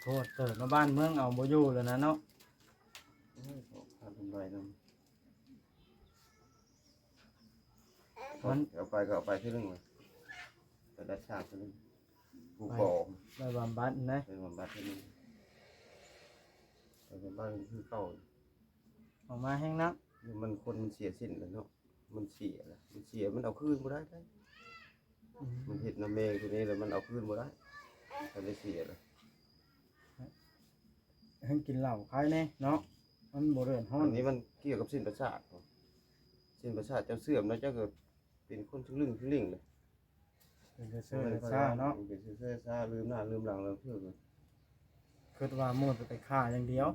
ໂພດເຕີບເນາະ ບ້ານເມືອງເອົາບໍ່ຢູ່ແລ້ວນະເນາະ. ໂອ້ຍ ເຂົາຂາດເປັນໃບນຳ ມັນ ເອົາໄປກໍເອົາໄປເທື່ອໜຶ່ງ ໄປດັດຊາກເທື່ອໜຶ່ງ ຜູ້ ໄປ ກໍ່ ໄປບຳບັດນະ ໄປບຳບັດເທື່ອໜຶ່ງ ໄປບຳບັດຄືເກົ່າ. ອອກມາແຮງໜັກ ມັນ ຄົນມັນເສຍສິ້ນແລ້ວເນາະ ມັນເສຍແລ້ວ ມັນເສຍ ມັນເອົາຄືນບໍ່ໄດ້ເດ້. ອືມ ມັນເຮັດນຳແມ່ຜູ້ນີ້ແລ້ວ ມັນເອົາຄືນບໍ່ໄດ້ ຄັນໄດ້ເສຍແລ້ວ. ແຮງກິນເຫຼົ້າຄາຍແດ່ເນາະ ມັນບໍ່ເດືອດຮ້ອນ. ອັນນີ້ມັນກ່ຽວກັບເສັ້ນປະສາດ ເສັ້ນປະສາດເຈົ້າເສື່ອມແລ້ວ ເຈົ້າກໍເປັນຄົນທະລຶ່ງທະລິ່ງເລີຍ. ເປັນເຊື່ອໆຊາເນາະ ເປັນເຊື່ອໆຊາ ລືມໜ້າລືມຫຼັງແລ້ວ ເຊື່ອ ຄິດວ່າໝູ່ຈະໄປຂ້າຢ່າງດຽວ.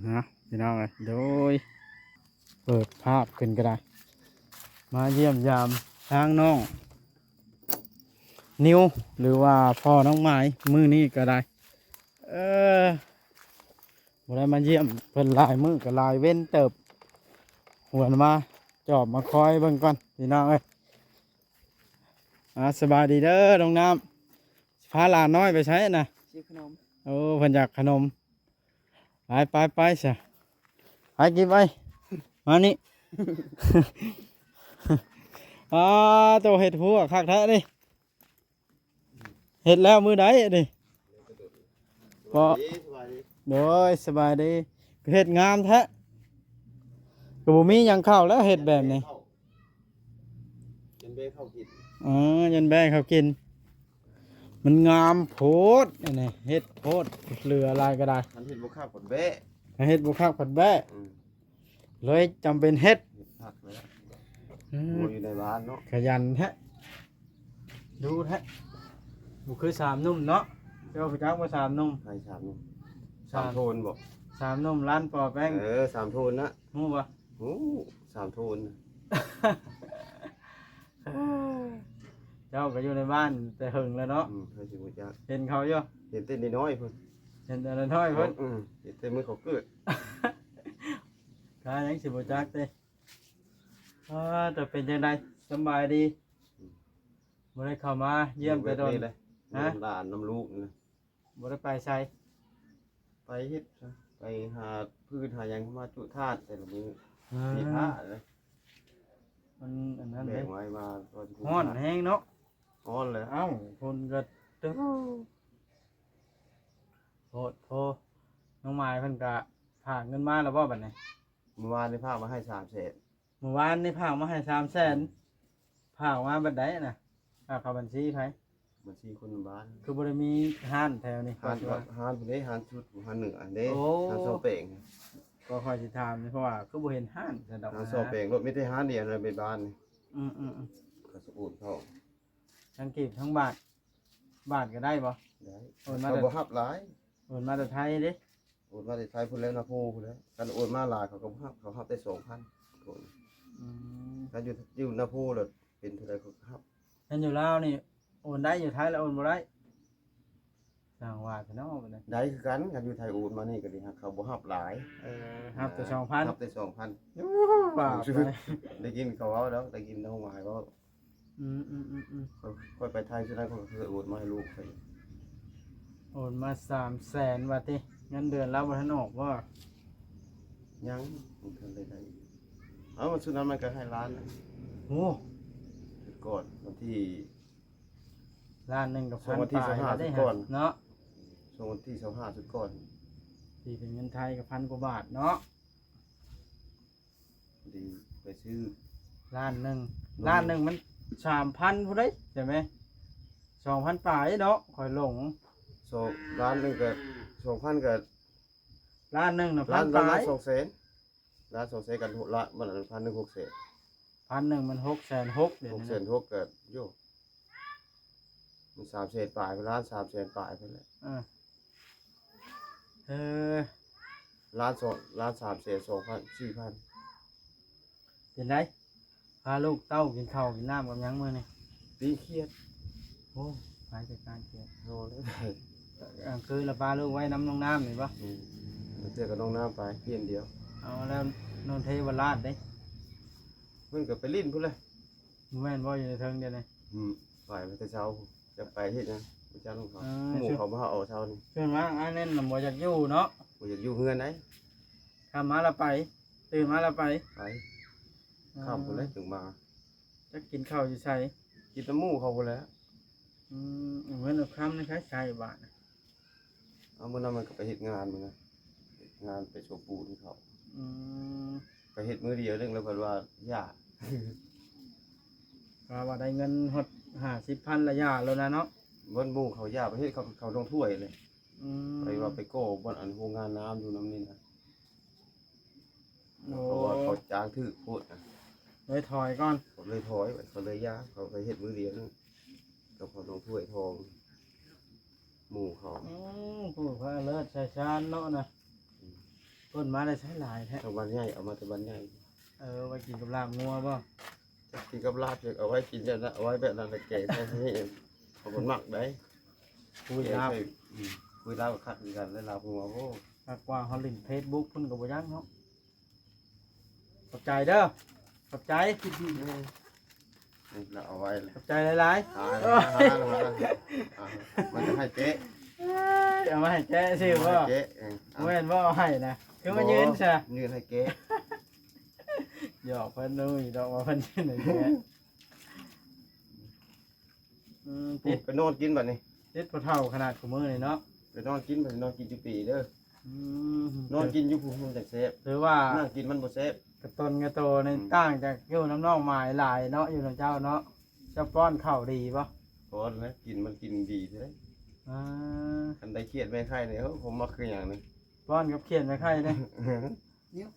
ນະ ພີ່ນ້ອງເອີຍ ໂດຍ ເປີດພາບຂຶ້ນກໍໄດ້ ມາຢ້ຽມຢາມທາງນ້ອງນິວ ຫຼືວ່າພໍ່ນ້ອງໝາຍ ມື້ນີ້ກໍໄດ້ ເອີ ບໍ່ໄດ້ມາຢ້ຽມເພິ່ນຫຼາຍມື້ ກໍຫຼາຍເວັນເຕີບ ຫວນມາຈອບມາຄອຍເບິ່ງກ່ອນ ພີ່ນ້ອງເອີຍ. ອ່າ ສະບາຍດີເດີນ້ອງນ້ຳ ພາຫຼານນ້ອຍໄປໃສນະ? ຊື້ຂະໜົມ. ໂອ້ ເພິ່ນຢາກຂະໜົມ ໄປ ໄປ ໄປຊະ ໄປ ກິບໄວ້ ມານີ້ ອ້າ ໂຕເຮັດຫົວຄັກແທ້ນີ້ ເຮັດແລ້ວມື້ໃດນີ້? ເພາະ ສະບາຍດີ ໂດຍ ສະບາຍດີ ເຮັດງາມແທ້ ກໍບໍ່ມີຫຍັງເຂົ້າແລ້ວ ເຮັດແບບນີ້ ຢ້ານແບ້ເຂົ້າກິນ ເອີ ຢ້ານແບ້ເຂົ້າກິນ ມັນງາມໂພດ ອັນນີ້ເຮັດໂພດ ເຫຼືອຫຼາຍກໍໄດ້ ຄັນເຮັດບໍ່ຄັກພັດແບ້ ຄັນເຮັດບໍ່ຄັກພັດແບ້ ອືມ ເລີຍຈຳເປັນເຮັດ ເຮັດຄັກແລ້ວ ອືມ ຢູ່ໃນບ້ານເນາະ ຂະຫຍັນແທ້ ດຸແທ້ ບໍ່ຄືສາມໜຸ່ມເນາະ ເຈົ້າຮູ້ຈັກບໍ່ສາມໜຸ່ມ? ໃຜສາມໜຸ່ມ? ສາມ ສາມໂທນບໍ່? ສາມໜຸ່ມລ້ານປໍແປ້ງ ເອີ ສາມໂທນນະ ຮູ້ບໍ່? ຮູ້ ສາມໂທນ ເຈົ້າກໍຢູ່ໃນບ້ານແຕ່ເຫິງແລ້ວເນາະ ອືມ ໃຜຊິຮູ້ຈັກ ເຫັນເຂົາຢູ່ ເຫັນແຕ່ນ້ອຍໆພຸ້ນ ເຫັນແຕ່ນ້ອຍໆພຸ້ນ ອືມ ເຫັນແຕ່ມື້ເຂົາເກີດ ກະຍັງຊິບໍ່ຈັກຕິ ອ່າ ແຕ່ເປັນຈັ່ງໃດ ສຳບາຍດີ? ອືມ ບໍ່ໄດ້ເຂົ້າມາຢ້ຽມແຕ່ດົນ ຢູ່ແບບນີ້ແຫຼະ ຮະ? ນຳຫຼານນຳລູກນີ້ແຫຼະ ບໍ່ໄດ້ໄປໃສ? ໄປເຮັດ ໄປຫາພືດຫາຫຍັງມາຈຸທາດແຕ່ລະມື້ ອ່າ ມີພະເດ້ ມັນອັນນັ້ນເດ້ ແບ່ງໄວ້ມາຕອນ ຮ້ອນແຮງເນາະ ຮ້ອນແຫຼະ ເອົ້າ ຄົນກໍ ໂພດໂພ ນ້ອງໝາຍເພິ່ນກໍຝາກເງິນມາແລ້ວບໍ່ບັດນີ້? ມື້ວານນີ້ຝາກມາໃຫ້ສາມແສນ ມື້ວານນີ້ຝາກມາໃຫ້ສາມແສນ ອືມ ຝາກມາບັດໃດນະ? ຝາກເຂົ້າບັນຊີໃຜ? ບັນຊີຄົນໃນບ້ານ ຄືບໍ່ໄດ້ມີຮ້ານແຖວນີ້? ຮ້ານ ຮ້ານພຸ້ນເດ້ ຮ້ານຊຸດ ຮ້ານເໜືອຫັ້ນເດ້ ໂອ້ ຮ້ານຊອກແປງ ກໍຂ້ອຍຊິຖາມນີ້ ເພາະວ່າຄືບໍ່ເຫັນຮ້ານຊັ້ນດອກ ຮ້ານຊອກແປງ ລົດມີແຕ່ຮ້ານດຽວໃນເຂດບ້ານນີ້ ອືມໆໆ ກໍສະໂອນເຂົ້າ ທັງກີບທັງບາດ ບາດກໍໄດ້ບໍ່? ໄດ້ ໂອນມາ ເຂົາ ແຕ່ ບໍ່ຮັບຫຼາຍ ໂອນມາແຕ່ໄທເດ້ ໂອນມາແຕ່ໄທພຸ້ນແຫຼະ ນາໂພພຸ້ນແຫຼະ ຄັນໂອນມາຫຼາຍເຂົາກໍບໍ່ຮັບ ເຂົາຮັບແຕ່ສອງພັນ ອືມ ຄັນຢູ່ ຢູ່ນາໂພລະເປັນເທົ່າໃດເຂົາກໍຮັບ ຄັນຢູ່ລາວນີ້ໂອນໄດ້ ຢູ່ໄທລະໂອນບໍ່ໄດ້ ຊ່າງວ່າແທ້ເນາະ ໄດ້ຄືກັນ ຄັນຢູ່ໄທໂອນມານີ້ກໍດີ ຫາກເຂົາບໍ່ຮັບຫຼາຍ ເອີ ຮັບແຕ່ສອງພັນ ຮັບແຕ່ສອງພັນ ໂອ້ ບາບ ໄດ້ຍິນເຂົາເວົ້າດອກ ໄດ້ຍິນນ້ອງໝາຍເວົ້າ ອືມໆໆໆ ຂ້ອຍ ຂ້ອຍໄປໄທຊຸດນັ້ນ ຂ້ອຍກໍເຄີຍໂອນມາໃຫ້ລູກຂ້ອຍ ໂອນມາສາມແສນວ່າຕິ ເງິນເດືອນລາວບໍ່ທັນອອກບໍ່? ຍັງ ຍັງບໍ່ທັນໄດ້ໄດ້ ເອົ້າ ຊຸດນັ້ນມັນກໍໃຫ້ລ້ານນະ ໂອ້ ຊຸດກ່ອນ ວັນທີ ລ້ານໜຶ່ງກັບພັນປາຍ ເນາະ ຊ່ວງວັນທີຊາວຫ້າ ຊຸດກ່ອນ ຕີເປັນເງິນໄທກໍພັນກວ່າບາດເນາະ. ພໍດີໄປຊື້ລ້ານໜຶ່ງ ລ້ານໜຶ່ງມັນສາມພັນພຸ້ນເດ້ ໃຊ່ໄໝ? ສອງພັນປາຍເນາະ ຂ້ອຍຫຼົງ ສອງ ລ້ານໜຶ່ງກໍສອງພັນກໍ ລ້ານໜຶ່ງນະ ລ້ານ ລ້ານປາຍ ລ້ານສອງແສນ ລ້ານສອງແສນກັນ ຫົກ ລ້ານ ມັນອັນນັ້ນ ພັນໜຶ່ງ ຫົກແສນ ພັນໜຶ່ງມັນຫົກແສນຫົກ ດຽວນີ້ນະ ຫົກແສນຫົກກໍ ໂຍ ມັນສາມແສນປາຍ ລ້ານສາມແສນປາຍພຸ້ນແຫຼະ ເອີ ເອີ ລ້ານສອງ ລ້ານສາມແສນສອງພັນ ສີ່ພັນ ເປັນໃດ? ພາລູກເຕົ້າກິນເຂົ້າກິນນ້ຳກັບຫຍັງມື້ນີ້? ປີ້ງຂຽດ. ໂອ້ ໄປຈັດການຂຽດ. ໂດຍ. ກາງຄືນລະພາລູກໄວ້ນຳນ້ອງນ້ຳນີ້ບໍ່? ອືມ ບາງເທື່ອກໍນ້ອງນ້ຳໄປ ປ່ຽນດຽວ. ເອົາແລ້ວ ໂນນເທວະລາດເດ້? ເພິ່ນກໍໄປຫຼິ້ນພຸ້ນແຫຼະ. ບໍ່ແມ່ນບໍ່ ຢູ່ໃນເທິງດຽວນີ້? ອືມ ໄປມາແຕ່ເຊົ້າ. ຈະໄປເຮັດຫຍັງ ບໍ່ຈັກນຳເຂົາ. ເອີ ໝູ່ເຂົາມາຫາເອົາເຊົ້ານີ້. ສ່ວນມາກອ້າຍແໜ້ນນະບໍ່ຢາກຢູ່ເນາະ. ບໍ່ຢາກຢູ່ເຮືອນໃດ. ຄ່ຳມາລະໄປ ຕື່ນມາລະໄປ. ໄປ. ເອີ ຄ່ຳພຸ້ນແຫຼະຈຶ່ງມາ. ຈັກກິນເຂົ້າຢູ່ໃສ? ກິນນຳໝູ່ເຂົາພຸ້ນແຫຼະ. ອືມ ເງິນເອົາຄຳໃນໃຊ້ໃຊ້ບາດ. ເອົາ ມື້ນັ້ນມັນກໍໄປເຮັດງານ ມື້ນັ້ນເຮັດງານໄປໂຊປູນເຂົາ. ອືມ ໄປເຮັດມື້ດຽວໜຶ່ງ ແລ້ວເພິ່ນວ່າຢ່າ ວ່າ ວ່າໄດ້ເງິນຮອດຫ້າສິບພັນລະຢ່າໂລດນະເນາະ. ບ່ອນໝູ່ເຂົາຢ່າໄປເຮັດ ເຂົາ ເຂົາລົງຖ້ວຍເລີຍ. ອືມ ໄປວ່າໄປກໍ່ບ່ອນອັນໂຮງງານນ້ຳຢູ່ນຳນີ້ນະ. ໂອ້ ເພາະວ່າເຂົາຈ້າງຖືກໂພດນະ ເລີຍຖອຍກ່ອນ. ເຂົາເລີຍຖອຍໄປ ເຂົາເລີຍຢ່າ ເຂົາໄປເຮັດມື້ດຽວນັ້ນ ກັບເຂົາລົງຖ້ວຍທອງ ໝູ່ເຂົາ. ອືມ ຜູ້ພາເລີດຊາຍຊານເນາະນະ. ອືມ ເພິ່ນມາໄດ້ໃຊ້ຫຼາຍແທ້ ທາງບ້ານໃຫຍ່ ເອົາມາແຕ່ບ້ານໃຫຍ່. ເອີ ໄວ້ກິນກັບລາບງົວບໍ່? ຈັກກິນກັບລາບ ຈັກເອົາໄວ້ກິນແບບນັ້ນ ເອົາໄວ້ແບບນັ້ນແຫຼະ ແກງໃສ່ໃຫ້ ເຂົາບໍ່ມັກໄດ໋. ຄຸຍລາບ ແກງໃສ່ ອືມ ຄຸຍລາບກໍຄັກຄືກັນ ແລະລາບງົວ. ໂອ້ ຄັກກວ່າເຮົາຫຼິ້ນເຟສບຸກພຸ້ນກໍບໍ່ຍັງເນາະ. ຂອບໃຈເດີ ຂອບໃຈ. ນີ້ລະເອົາໄວ້ ຂອບໃຈຫຼາຍໆ. ອ່າ ໂອ້ຍ ອ່າ ມັນຈະໃຫ້ເຈະ ເອີຍ ເອົາມາໃຫ້ເຈະຊື່ບໍ່? ເອົາມາໃຫ້ເຈະ ເອີ ບໍ່ແມ່ນບໍ່ເອົາໃຫ້ນະ ຄືມາຍື່ນຊະ ຍື່ນໃຫ້ເຈະ. ຫຍອກເພິ່ນນຸ້ຍດອກວ່າເພິ່ນຍື່ນໃຫ້ເຈະ. ອືມ ຕິດ ໄປນອນກິນບັດນີ້ ຕິດຜູ້ເຖົ້າຂະໜາດຄູ່ມື້ນີ້ເນາະ. ໄປນອນກິນບັດນີ້ ນອນກິນຢູ່ປີເດີ. ອືມ ນອນກິນຢູ່ພູນ ມັນຈັ່ງແຊບ ຖືວ່ານັ່ງກິນມັນບໍ່ແຊບ. ກະຕົນກະໂຕໃນ ອືມ ຕ່າງຈາກຢູ່ນຳນ້ອງໝາຍຫຼາຍເນາະ ຢູ່ນຳເຈົ້າເນາະ. ເຈົ້າປ້ອນເຂົ້າດີບໍ່? ປ້ອນແລ້ວ ກິນມັນກິນດີແທ້. ອ່າ ຄັນໄດ້ຂຽດແມ່ໄຂ່ນີ້ ໂອ້ ຜົມມັກຄືຫຍັງນີ້ ປ້ອນກັບຂຽດແມ່ໄຂ່ນີ້. ອ່າ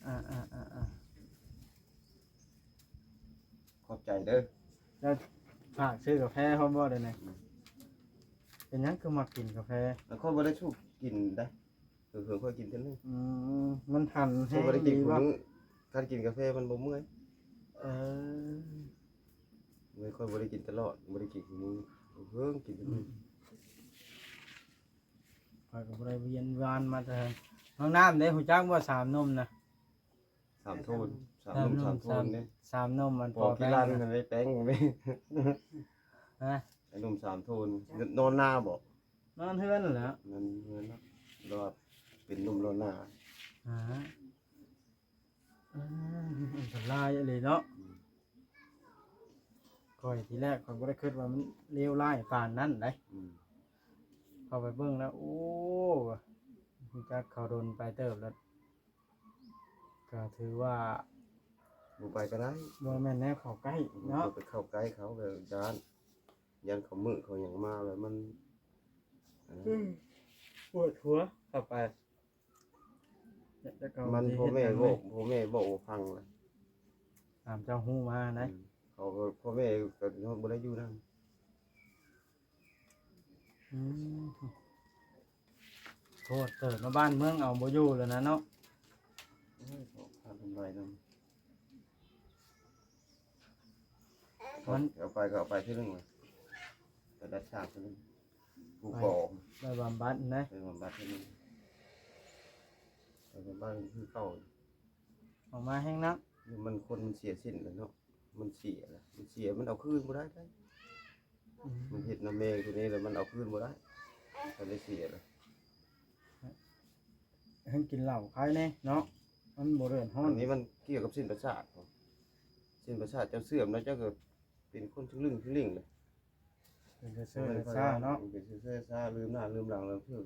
ອ່າໆໆໆ ຂອບໃຈເດີ. ແລ້ວຝາກຊື້ກາແຟພ້ອມບໍ່ດຽວນີ້? ອືມ ເປັນຫຍັງຄືມັກກິນກາແຟ? ຂ້ອຍບໍ່ໄດ້ສູບກິນໄດ໋ ເອີ ຂ້ອຍກິນເທື່ອໜຶ່ງ. ອືມ ມັນທັນແຮງດີບໍ່? ຄັນກິນກາແຟມັນບໍ່ເມື່ອຍ. ເອີ ຂ້ອຍບໍ່ໄດ້ກິນຕະຫຼອດ ບໍ່ໄດ້ກິນຄູ່ມື້ ເພິ່ງກິນເທື່ອໜຶ່ງ. ອືມ ຂ້ອຍກໍບໍ່ໄດ້ວຽນວານມາແຕ່ເທິງ. ນ້ອງນ້ຳເດ້ ຮູ້ຈັກບໍ່ ສາມໜຸ່ມນະ? ສາມໂທນ ສາມໜຸ່ມ ສາມໂທນເດ້. ສາມໜຸ່ມ ມັນພໍ້ກິລັນນະ ໄດ້ແປ້ງເດ້. ຮະ? ໄອ້ໜຸ່ມສາມໂທນ ນອນນາບໍ່? ນອນເຮືອນຫັ້ນແຫຼະ ນອນເຮືອນເນາະ ລາວເປັນໜຸ່ມລອນນາ. ອ່າ ອືມ ອັນຕະລາຍອີ່ຫຼີເນາະ. ອືມ ຂ້ອຍທີແລກຂ້ອຍບໍ່ໄດ້ຄິດວ່າມັນເລວຮ້າຍປານນັ້ນໃດ໋. ອືມ ເຂົ້າໄປເບິ່ງແລ້ວ ໂອ້ ຮູ້ຈັກເຂົາດົນໄປເຕີບແລ້ວ ກໍຖືວ່າ ບໍ່ໄປກໍໄດ້ ບໍ່ແມ່ນແນວເຂົ້າໃກ້ເນາະ. ອືມ ໄປເຂົ້າໃກ້ເຂົາກໍຢ້ານ ຢ້ານເຂົາມືເຂົາຫຍັງມາແລ້ວມັນ ອືມ ປວດຫົວເຂົ້າໄປ. ມັນພໍ່ແມ່ເວົ້າ ພໍ່ແມ່ເວົ້າບໍ່ຟັງລະ ຕາມເຈົ້າຮູ້ມານະ. ອືມ ເຂົາກໍ ພໍ່ແມ່ກໍບໍ່ໄດ້ຢູ່ນຳ. ອືມ ໂພດເຕີບເນາະ ບ້ານເມືອງເອົາບໍ່ຢູ່ແລ້ວນະເນາະ. ໂອ້ຍ ເຂົາພາທຳລາຍນຳ ມັນ ເອົາໄປກໍເອົາໄປເທື່ອໜຶ່ງລະ ໄປດັດສາງເທື່ອໜຶ່ງ. ຜູ້ ໄປ ກໍໄປບຳບັດນະ ໄປບຳບັດເທື່ອໜຶ່ງ ໄປບຳບັດຄືເກົ່າ. ອອກມາແຮງໜັກ ມັນ ຄົນມັນເສຍສິ້ນແລ້ວເນາະ ມັນເສຍແລ້ວ ມັນເສຍ ມັນເອົາຄືນບໍ່ໄດ້ເດ້. ອືມ ມັນເຮັດນຳແມ່ຜູ້ນີ້ແລ້ວ ມັນເອົາຄືນບໍ່ໄດ້ ຄັນໄດ້ເສຍແລ້ວ. ແຮງກິນເຫຼົ້າຄາຍແດ່ເນາະ ມັນບໍ່ເດືອດຮ້ອນ. ອັນນີ້ມັນກ່ຽວກັບເສັ້ນປະສາດ ເສັ້ນປະສາດເຈົ້າເສື່ອມແລ້ວ ເຈົ້າກໍເປັນຄົນທະລຶ່ງທະລິ່ງເລີຍ. ເປັນເຊື່ອໆຊາເນາະ ເປັນເຊື່ອໆຊາ ລືມໜ້າລືມຫຼັງແລ້ວເທື່ອ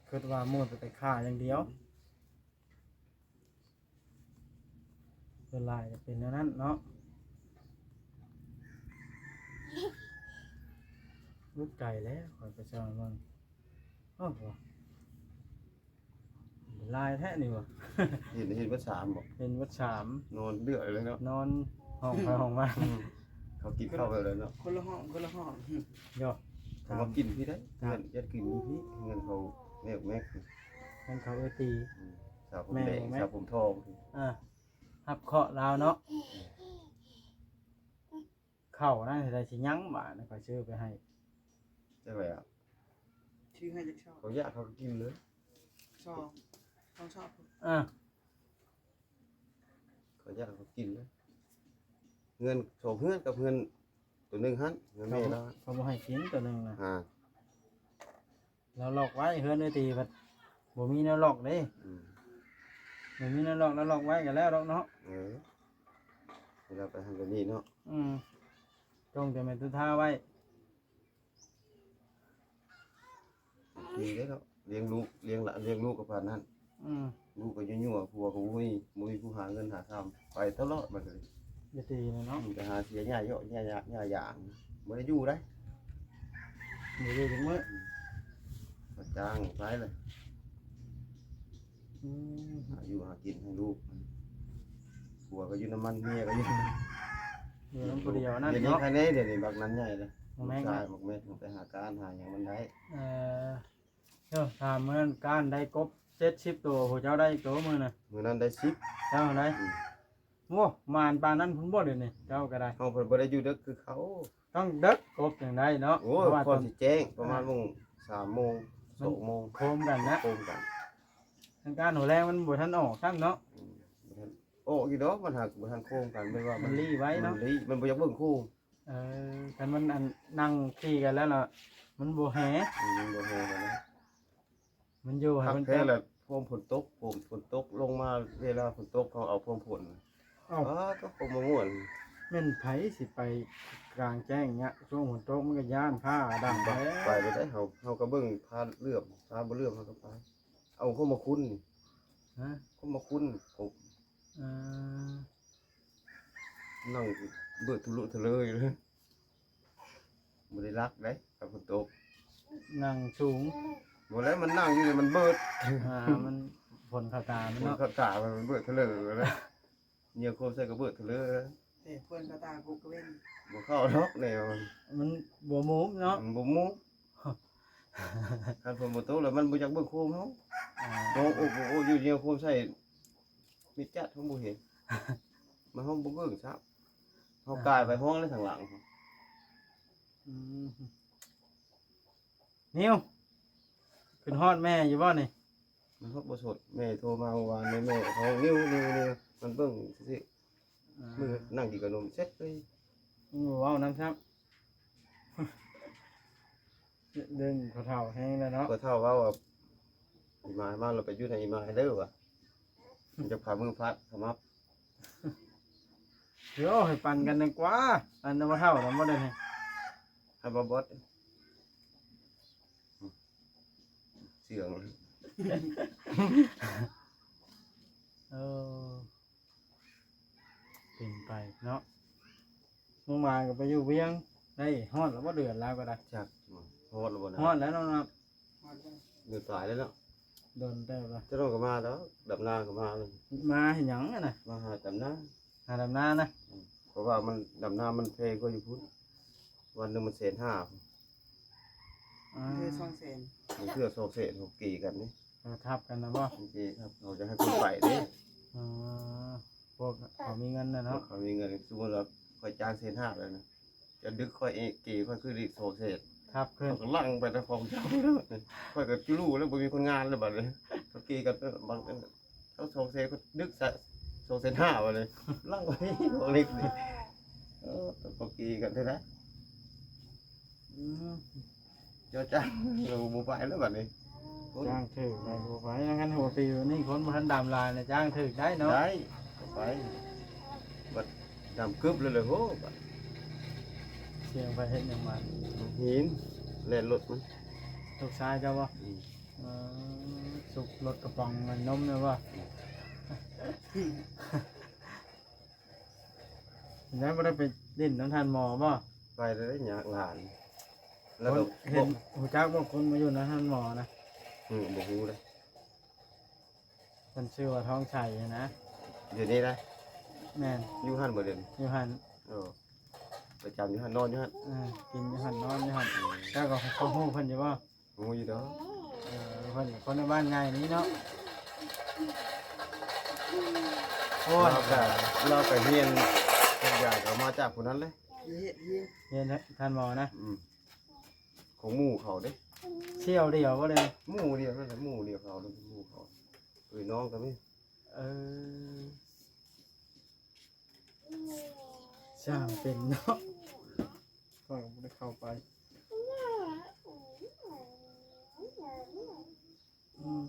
ຄິດວ່າໝູ່ຈະໄປຂ້າຢ່າງດຽວ. ອືມ ສ່ວນຫຼາຍຈະເປັນແນວນັ້ນເນາະ. ອຸກໃຈແລ້ວ ຂ້ອຍໄປຊ່ອງເບິ່ງ ໂອ້ໂຫ ຫຼາຍແທ້ນີ້ຫວາ. ເຫັນ ເຫັນເບິດສາມບໍ່? ເຫັນເບິດສາມ ນອນເດືອກເລີຍເນາະ ນອນຫ້ອງໄປຫ້ອງມາ. ອືມ ເຂົາກິນເຂົ້າໄປແລ້ວເນາະ ຄົນລະຫ້ອງ ຄົນລະຫ້ອງ. ເນາະ ເຂົາມາກິນພີ້ໄດ໋ ເຮືອນ ຢາກກິນຢູ່ພີ້ ເຮືອນເຂົາແມ່ແມ່ ເຮືອນເຂົາເອື້ອຍຕີ. ອືມ ສ ສາວຜົມແດງ ແມ່ນບໍ່ແມ່ນ? ສາວຜົມທອງ ອ່າ ຮັບເຄາະລາວເນາະ. ເຂົ້ານັ້ນຊິໄດ້ຊິຍັງບາດນີ້ ຂ້ອຍຊື້ໄປໃຫ້ ຈັກແລ້ວ ຊື້ໃຫ້ຈັກຊອກ ເຂົາຢາກເຂົາກໍກິນເລີຍ ຊອກ ສອງຊອກ ອ່າ ເຂົາຢາກເຂົາກິນເລີຍ ເຮືອນສອງເຮືອນກັບເຮືອນໂຕໜຶ່ງຫັ້ນ ເຮືອນແມ່ລາວ ເຂົາບໍ່ໃຫ້ກິນໂຕໜຶ່ງນະ ອ່າ ລາວລັອກໄວ້ ເຮືອນເອື້ອຍຕີພັດບໍ່ມີແນວລັອກເດ້ ອືມ ບໍ່ມີແນວລັອກ ລາວລັອກໄວ້ກໍແລ້ວດອກເນາະ ເອີ ເວລາໄປຫັ້ນໄປນີ້ເນາະ ອືມ ຈົ່ງແຕ່ແມ່ຕຸທ່າໄວ້ ດີເດ້ເນາະ ລ້ຽງລູກ ລ້ຽງຫຼານ ລ້ຽງລູກກໍປານນັ້ນ ອືມ ລູກກໍຍົວໆ ຜົວກໍບໍ່ມີ ບໍ່ມີຜູ້ຫາເງິນຫາຄຳ ໄປຕະຫຼອດບັດນີ້ ຢ່າຕີນະເນາະ ໄປຫາເສຍຫຍ້າເຍາະ ຫຍ້າ ຫຍ້າ ຫຍ້າຢາງ ບໍ່ໄດ້ຢູ່ໄດ໋ ບໍ່ໄດ້ຢູ່ຈັກມື້ ອືມ ຮັບຈ້າງໄປເລີຍ ອືມ ຫາຢູ່ຫາກິນໃຫ້ລູກ ຜົວກໍຢູ່ນຳມັນ ເມຍກໍຢູ່ນຳມັນ ຢູ່ນຳຜູ້ດຽວນັ້ນ ດຽວນີ້ ເນາະ ໃຄແນ່ ດຽວນີ້ບັກນັ້ນໃຫຍ່ເລີຍ ບັກແມັກ ລູກຊາຍບັກແມັກ ໄປຫາການຫາຫຍັງມັນໄດ້ ເອີ ເຈົ້າ ຖາມມື້ນັ້ນການໄດ້ກົບເຈັດສິບໂຕ ຜູ້ເຈົ້າໄດ້ຈັກໂຕມື້ນັ້ນ? ມື້ນັ້ນໄດ້ສິບ ເຈົ້າໄດ້ ອືມ ໂອ້ ໝານປານນັ້ນພຸ້ນບໍ່ ດຽວນີ້ເຈົ້າກໍໄດ້ ເຮົາເພິ່ນບໍ່ໄດ້ຢູ່ເດິກຄືເຂົາ ຕ້ອງເດິກກົບຈັ່ງໄດ້ເນາະ ໂອ້ຍ ເພາະວ່າກ່ອນຊິແຈ້ງ ປະມານ ອ່າ ໂມງ ສາມໂມງ ມັນ ສອງໂມງ ໂຄມກັນນະ ໂຄມກັນ ທາງການຫົວແລງມັນບໍ່ທັນອອກຊ້ຳເນາະ ອືມ ບໍ່ທັນອອກຢູ່ດອກ ມັນຫາກບໍ່ທັນໂຄມກັນ ແບບວ່າມັນ ມັນລີ້ໄວ້ເນາະ ມັນລີ້ ມັນບໍ່ຢາກເບິ່ງໂຄມ ເອີ ຄັນມັນ ອັນ ນັ່ງຂີ່ກັນແລ້ວລະ ມັນບໍ່ແຮ່ ອືມ ມັນບໍ່ແຮ່ກັນນະ ມັນຢູ່ໃຫ້ມັນ ຄັກແທ້ລະ ພວມຝົນຕົກ ພວມຝົນຕົກລົງມາ ເວລາຝົນຕົກເຂົາເອົາພວມຝົນ ເອົ້າ ອ້າ ກໍຄົງມາມ່ວນ ແມ່ນໃຜຊິໄປກາງແຈ້ງຍະ ຊ່ວງຝົນຕົກມັນກໍຢ້ານຟ້າດັງແລ້ວ ໄປແລ້ວເດ້ ເຮົາ ເຮົາກໍເບິ່ງຟ້າເຫຼື້ອມ ຟ້າບໍ່ເຫຼື້ອມເຮົາກໍໄປ ເອົາຄົງມາຄຸນ ຮະ ຄົງມາຄຸນ ກົບ ເອີ ນັ່ງເບີດທະລຸທະເລີຢູ່ເລີຍ ບໍ່ໄດ້ລັກເດ້ ຄັນຝົນຕົກ ນັ່ງສູງ ບໍ່ແລ້ວ ມັນນັ່ງຢູ່ນີ້ມັນເບີດ ອ່າ ມັນຝົນເຂົ້າຕາມັນເນາະ ຝົນເຂົ້າຕາມັນເບີດທະເລີແລ້ວ ເຫຍື້ອໂຄມໃສ່ກໍເບີດທະເລີ ເອີ ເພິ່ນກໍຕາກຸກກະເວັນ ບໍ່ເຂົ້າດອກແນວ ມັນບໍ່ມູບເນາະ ມັນບໍ່ມູບ ຄັນຝົນບໍ່ຕົກແລ້ວມັນບໍ່ຢາກເບິ່ງໂຄມເຮົາ ອ່າ ໂອ້ໂອ້ໂອ້ ຢູ່ເຫຍື້ອໂຄມໃສ່ ມິດຈັດເຮົາບໍ່ເຫັນ ມັນເຮົາບໍ່ເບິ່ງຊ້ຳ ເຮົາ ອ່າ ກາຍໄປຫ້ອງແລ້ວທາງຫຼັງ ອືມ ນິວ ຂຶ້ນຮອດແມ່ຢູ່ບໍ່ນີ້? ມັນຮອດບໍ່ສົດ ແມ່ໂທມາເມື່ອວານນີ້ ແມ່ເຮົາ ນິວ ນິວ ນິວ ມັນເບິ່ງຊື່ໆ ອ່າ ມື້ນັ່ງກິນຂະໜົມເສັດເລີຍ ບໍ່ເວົ້ານຳຊ້ຳ ເລື່ອງພໍ່ເຖົ້າແຮງແລ້ວເນາະ ພໍ່ເຖົ້າເວົ້າວ່າ ອີ່ໝາຍມາ ລາວໄປຢູ່ນຳອີ່ໝາຍເດີວ່າ ມັນຈະພາມືຟາດຂະມັບ ໂຍ ໃຫ້ປັ່ນກັນດີກວ່າ ອັນນັ້ນບໍ່ເຖົ້ານຳບໍ່ໄດ້ນີ້ ໃຫ້ບໍ່ບອດ ສຽງ ເອີ ເປັນໄປເນາະ ເມື່ອວານກໍໄປຢູ່ວຽງ ໄດ້ຮອດແລ້ວບໍ່ເດືອນລາວກໍໄດ້ ຈັກຮອດແລ້ວບໍ່ນະ ຮອດແລ້ວເນາະ ເດືອນປາຍແລ້ວເນາະ ດົນເຕີບລະ ຈະຕ້ອງກໍມາແລ້ວ ດຳນາກໍມາແລ້ວ ມາເຮັດຫຍັງຫັ້ນນະ ມາຫາດຳນາ ຫາດຳນານະ ອືມ ເພາະວ່າມັນ ດຳນາມັນແພງກວ່າຢູ່ພຸ້ນ ວັນໜຶ່ງມັນແສນຫ້າ ອ່າ ເທື່ອສອງແສນ ບາງເທື່ອສອງແສນ ເຮົາເກກັນນີ້ ເອີ ທັບກັນນະບໍ່ ເກກັນ ເຮົາຈະໃຫ້ຄົນໄປເດ້ ອໍ ພວກເຂົາມີເງິນນະເນາະ ພວກເຂົາມີເງິນ ສົມມຸດວ່າຂ້ອຍຈ້າງແສນຫ້າແລ້ວນະ ຈະດຶກຂ້ອຍເອງ ເກຂ້ອຍຄືນອີກສອງແສນ ທັບຂຶ້ນ ເຂົາກໍຫຼັ່ງໄປແຕ່ຂອງເຈົ້າ ຂ້ອຍກໍຈຸລຸແລ້ວ ບໍ່ມີຄົນງານແລ້ວບັດນີ້ ເຂົາເກກັນບາງ ເອົາສອງແສນກໍດຶກສະ ສອງແສນຫ້າບາດນີ້ ຫຼັ່ງໄປຂອງເລັກນີ້ ເອີ ກໍເກກັນເທື່ອໃດ ອືມ ເຈົ້າຈ້າງ ເຮົາບໍ່ໄປແລ້ວບາດນີ້ ໂອ້ຍ ຈ້າງຖືກໄດ້ບໍ່ໄປ ຄັນຫົວປີນີ້ຄົນບໍ່ທັນດຳຫຼາຍນະ ຈ້າງຖືກໄດ້ເນາະ ໄດ້ ກໍໄປ ບັດດຳກຶບເລີຍ ໂອ້ ບັດ ສຽງໄປເຮັດຫຍັງມາ ຫີນ ແລ່ນລົດມັນ ລູກຊາຍເຈົ້າບໍ່? ອືມ ເອີ ສຸກລົດກະປ໋ອງນ້ຳນົມແມ່ນບໍ່? ອືມ ແລ້ວບໍ່ໄດ້ໄປຫຼິ້ນນຳທ່ານໝໍບໍ່? ໄປແລ້ວ ຍາກຫຼາຍ ແລ້ວກໍ ເຫັນ ຮູ້ຈັກບໍ່ ຄົນມາຢູ່ນຳທ່ານໝໍນະ? ອືມ ບໍ່ຮູ້ເດ້ ເພິ່ນຊື່ວ່າທອງໄຊຫັ້ນນະ ດຽວນີ້ນະ? ແມ່ນ ຢູ່ຫັ້ນບໍ່ດຽວນີ້? ຢູ່ຫັ້ນ ເອີ ປະຈຳຢູ່ຫັ້ນ ນອນຢູ່ຫັ້ນ ເອີ ກິນຢູ່ຫັ້ນ ນອນຢູ່ຫັ້ນ ອືມ ເຈົ້າກໍຮູ້ເພິ່ນຢູ່ບໍ່? ຮູ້ຢູ່ດອກ ເອີ ເພິ່ນຄົນໃນບ້ານໃຫຍ່ນີ້ເນາະ ອືມ ໂອ້ຍ ລາວກະ ລາວກະຮຽນທຸກຢ່າງກໍມາຈາກຜູ້ນັ້ນເລີຍ ເຮັດຮຽນ ຮຽນທ່ານໝໍນະ ອືມ ຂອງໝູ່ເຂົາເດ້ ສ່ຽວດຽວບໍ່ເລີຍ ໝູ່ດຽວນັ້ນແຫຼະ ໝູ່ດຽວເຂົາເດ້ ໝູ່ເຂົາ ເອີຍ ນ້ອງກໍມີ ເອີ ຊ່າງເປັນເນາະ ຂ້ອຍກໍບໍ່ໄດ້ເຂົ້າໄປ ອືມ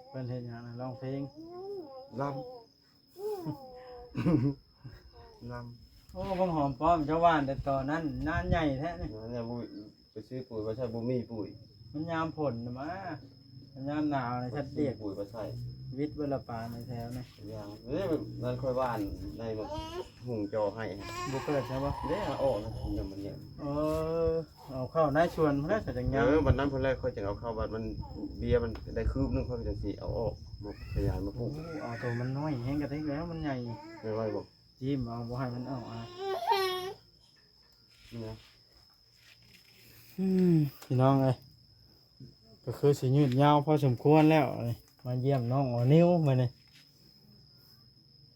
ເພິ່ນເຮັດຫຍັງນະ? ຮ້ອງເພງ ລຳ ລຳ ໂອ້ ບັກຫອມປ້ອມ ເຈົ້າຫວ່ານແຕ່ຕອນນັ້ນ ນານໃຫຍ່ແທ້ນີ້ ນັ້ນແຫຼະ ບໍ່ໄປຊື້ປຸ໋ຍມາໃສ່ ບໍ່ມີປຸ໋ຍ ມັນຍາມຝົນນະມາ ມັນຍາມໜາວນະ ສັດດຽກ ປຸ໋ຍມາໃສ່ ວິດເບິດລະປາໃນແຖວນີ້ ຢ່າງ ເອີ ນັ້ນຂ້ອຍຫວ່ານໃນ ຫຸງຈໍໃຫ້ ບໍ່ເປີດໃຊ່ບໍ່? ເດ້ ເອົາອອກນະ ມັນຍັງ ເອີ ເອົາເຂົ້າໃນສວນພຸ້ນແຫຼະ ສະຈັງຍາມ ເອີ ບັດນັ້ນພຸ້ນແຫຼະ ຂ້ອຍຈຶ່ງເອົາເຂົ້າ ບັດມັນ ເບ້ຍມັນໄດ້ຄືບໜຶ່ງ ຂ້ອຍຈຶ່ງຊິເອົາອອກ ມາຂະຫຍາຍມາປູກ ໂອ້ ເອົາໂຕມັນນ້ອຍແຮງກະເທັກແລ້ວ ມັນໃຫຍ່ ໄດ້ໄວບໍ່? ຈິ້ມເອົາ ບໍ່ໃຫ້ມັນອອກອະ ນີ້ນະ ອືມ ພີ່ນ້ອງເອີຍ ກໍຄືຊິຍືດຍາວພໍສົມຄວນແລ້ວ ມາຢ້ຽມນ້ອງອໍນິວມື້ນີ້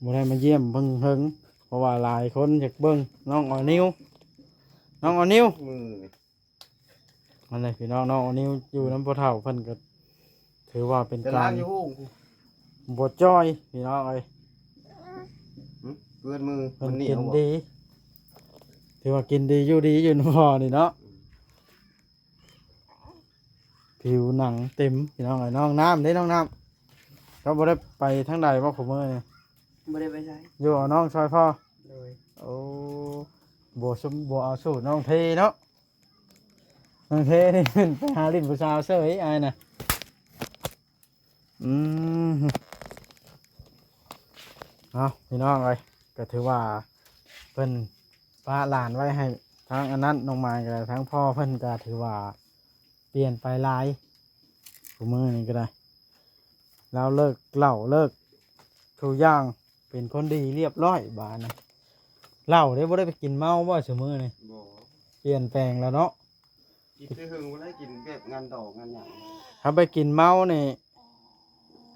ບໍ່ໄດ້ມາຢ້ຽມເບິ່ງເຫິງ ເພາະວ່າຫຼາຍຄົນຢາກເບິ່ງນ້ອງອໍນິວ ນ້ອງອໍນິວ ມື້ນີ້ ອັນນີ້ພີ່ນ້ອງ ນ້ອງອໍນິວຢູ່ນຳພໍ່ເຖົ້າເພິ່ນກໍຖືວ່າເປັນການ ແຕ່ລາວຢູ່ໂຮງ ບໍ່ຈ່ອຍພີ່ນ້ອງເອີຍ ຫຶ ເປື້ອນມື ເພິ່ນ ມັນໜຽວ ກິນດີ ຖືວ່າກິນດີຢູ່ດີຢູ່ນຳພໍ່ນີ້ເນາະ ອືມ ຜິວໜັງເຕັມພີ່ນ້ອງເອີຍ ນ້ອງນ້ຳເດ້ ນ້ອງນ້ຳ ເຈົ້າບໍ່ໄດ້ໄປທາງໃດບໍ່ຄຸມື້ນີ້? ບໍ່ໄດ້ໄປໃສ ຢູ່ເອົານ້ອງຊ່ອຍພໍ່ ໂດຍ ໂອ້ ບໍ່ຊຸມ ບໍ່ເອົາສູ້ນ້ອງເທເນາະ ນ້ອງເທນີ້ໄປຫາຫຼິ້ນຜູ້ສາວເສີຍອ້າຍນະ ອືມ ເອົາ ພີ່ນ້ອງເອີຍ ກໍຖືວ່າເພິ່ນປະຫຼານໄວ້ໃຫ້ທາງອັນນັ້ນ ນ້ອງມາຍກໍໄດ້ ທາງພໍ່ເພິ່ນກໍຖືວ່າປ່ຽນໄປຫຼາຍ ຄູ່ມື້ນີ້ກໍໄດ້ ລາວເລີກເຫຼົ້າເລີກທຸກຢ່າງ ເປັນຄົນດີລຽບຮ້ອຍບາດນີ້ ເຫຼົ້າເດ້ ບໍ່ໄດ້ໄປກິນເມົາບໍ່ຊຸມື້ນີ້? ບໍ່ ປ່ຽນແປງແລ້ວເນາະ ກິນແຕ່ເຫິງບໍ່ໄດ້ ກິນແບບງານດອກງານຫຍັງ ຖ້າໄປກິນເມົານີ້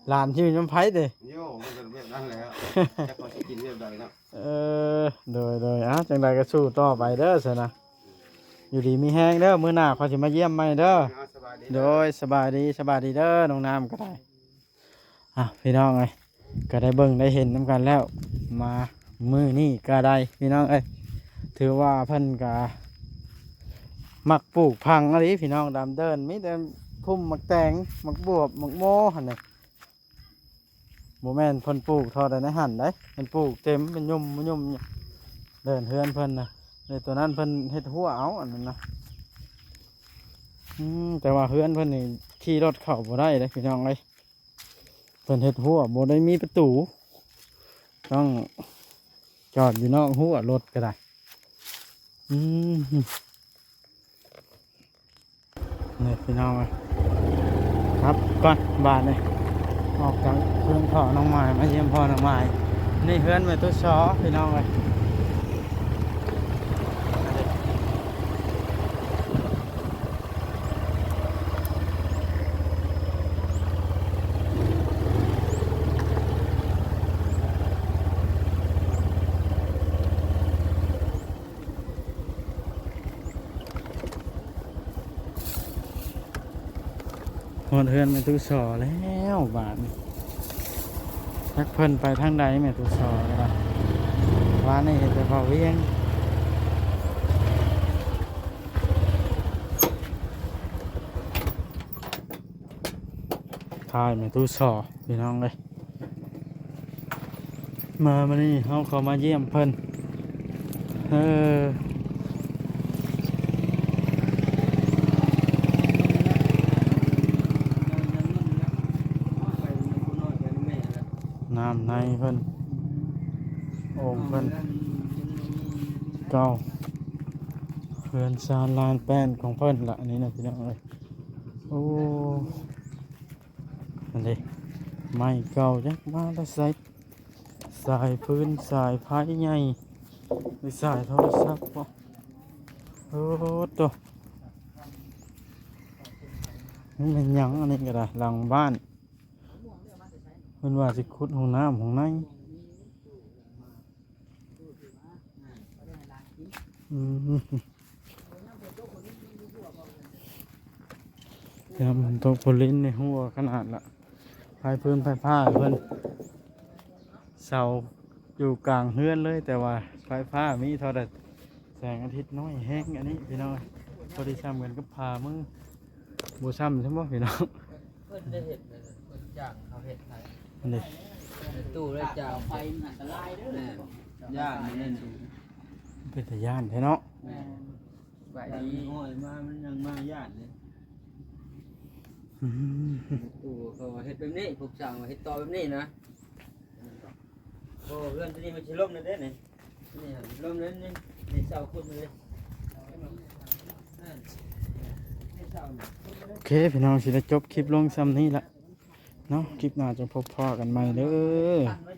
ຫຼານຊິຢູ່ນຳໃຜເດ? ໂຍ ມັນກໍແບບນັ້ນແຫຼະ ຈັກເຂົາຊິກິນແບບໃດເນາະ ເອີ ໂດຍໆ ເອົາ ຈັ່ງໃດກໍສູ້ຕໍ່ໄປເດີຊັ້ນນະ ຢູ່ດີມີແຮງເດີ ມື້ໜ້າຂ້ອຍຊິມາຢ້ຽມໃໝ່ເດີ ເອົາ ສະບາຍດີເດີ ໂດຍ ສະບາຍດີ ສະບາຍດີເດີ ນ້ອງນ້ຳກໍໄດ້ ອ່ະ ພີ່ນ້ອງເອີຍ ກໍໄດ້ເບິ່ງໄດ້ເຫັນນຳກັນແລ້ວ ມາມື້ນີ້ກໍໄດ້ ພີ່ນ້ອງເອີຍ ຖືວ່າເພິ່ນກໍມັກປູກຜັງອີ່ຫຼີ ພີ່ນ້ອງ ດຳເດີນ ມີແຕ່ພຸ່ມໝາກແຕງ ໝາກບວບ ໝາກໂມຫັ້ນນະ ບໍ່ແມ່ນເພິ່ນປູກທໍ່ໃດໃນຫັ້ນໃດ ເພິ່ນປູກເຕັມເປັນຫຍຸ່ມໆ ເດີ່ນເຮືອນເພິ່ນນະ ໃນຕົວນັ້ນເພິ່ນເຮັດຮົ້ວເອົາ ອັນນັ້ນນະ ອືມ ແຕ່ວ່າເຮືອນເພິ່ນນີ້ຂີ່ລົດເຂົ້າບໍ່ໄດ້ເດ້ ພີ່ນ້ອງເອີຍ ເພິ່ນເຮັດຮົ້ວບໍ່ໄດ້ມີປະຕູ ຕ້ອງຈອດຢູ່ນອກຮົ້ວລົດກໍໄດ້ ອືມ ນີ້ພີ່ນ້ອງເອີຍ ຄັບກ່ອນບາດນີ້ ອອກຈາກເຮືອນພໍ່ນ້ອງໝາຍ ມາຢ້ຽມພໍ່ນ້ອງໝາຍ ນີ້ເຮືອນແມ່ຕູ້ສໍ ພີ່ນ້ອງເອີຍ. ຮອດເຮືອນແມ່ຕູ້ສໍແລ້ວບາດນີ້ ຈັກເພິ່ນໄປທາງໃດແມ່ຕູ້ສໍກໍໄດ້ ວານນີ້ເຫັນແຕ່ເວົ້າວຽງ ຖ່າຍແມ່ຕູ້ສໍພີ່ນ້ອງເອີຍ. ມາມື້ນີ້ເຮົາເຂົ້າມາຢ້ຽມເພິ່ນ ເອີ ນ້ຳໃນເພິ່ນ ໂອ່ງເພິ່ນເກົ່າ ເຮືອນຊານລານແປ້ນຂອງເພິ່ນລະ ອັນນີ້ນະພີ່ນ້ອງເອີຍ. ໂອ້ ອັນນີ້ໄມ້ເກົ່າຈັກມາແຕ່ໃສ ສາຍຟືນ ສາຍໄຟໃຫຍ່ ຫຼືສາຍໂທລະສັບບໍ? ໂອ້ໂຕ ມັນແມ່ນຫຍັງ? ອັນນີ້ກໍໄດ້ ຫຼັງບ້ານ พิ่ນວ່າຊິຂຸດຫ້ອງນ້ຳຫ້ອງໃນ. ອືມ ຍາມຝົນຕົກຝົນລິນນີ້ຮົ່ວຂະໜາດລະ. ໄຟຟືນໄຟຟ້າເພິ່ນ ເສົາຢູ່ກາງເຮືອນເລີຍ ແຕ່ວ່າໄຟຟ້າມີເທົ່າໃດ ແສງອາທິດນ້ອຍແຮງອັນນີ້ພີ່ນ້ອງ. ພໍດີຊ່ຳກັນກັບພາມື ບໍ່ຊ່ຳຊັ້ນບໍ່ພີ່ນ້ອງ? ເພິ່ນໄດ້ເຮັດເລີຍ ເພິ່ນຈ້າງເຂົາເຮັດໃຫ້ ອັນນີ້ ແມ່ຕູ້ໄດ້ຈ້າງ ໄຟມັນອັນຕະລາຍເດີ. ແມ່ນ ຢ້ານມັນນັ້ນ ເປັນຕາຢ້ານແທ້ເນາະ. ແມ່ນ ສະບາຍດີ ຫ້ອຍມາມັນຍັງມາຢ້ານເລີຍ. ອືມ ແມ່ຕູ້ເຂົາເຮັດແບບນີ້ ພວກຊ່າງວ່າເຮັດຕໍ່ແບບນີ້ນະ. ໂອ້ ເຮືອນຕົວນີ້ມັນຊິລົ້ມແລ້ວເດ້ນີ້ ນີ້ຫັ້ນລົ້ມແລ້ວນີ້ ນີ້ເສົາຂຸດມາເລີຍ. ໂອເຄພີ່ນ້ອງ ຊິໄດ້ຈົບຄລິບລົງຊ່ຳນີ້ລະເນາະ. ຄລິບໜ້າຈັ່ງພົບພໍ້ກັນໃໝ່ເດີ.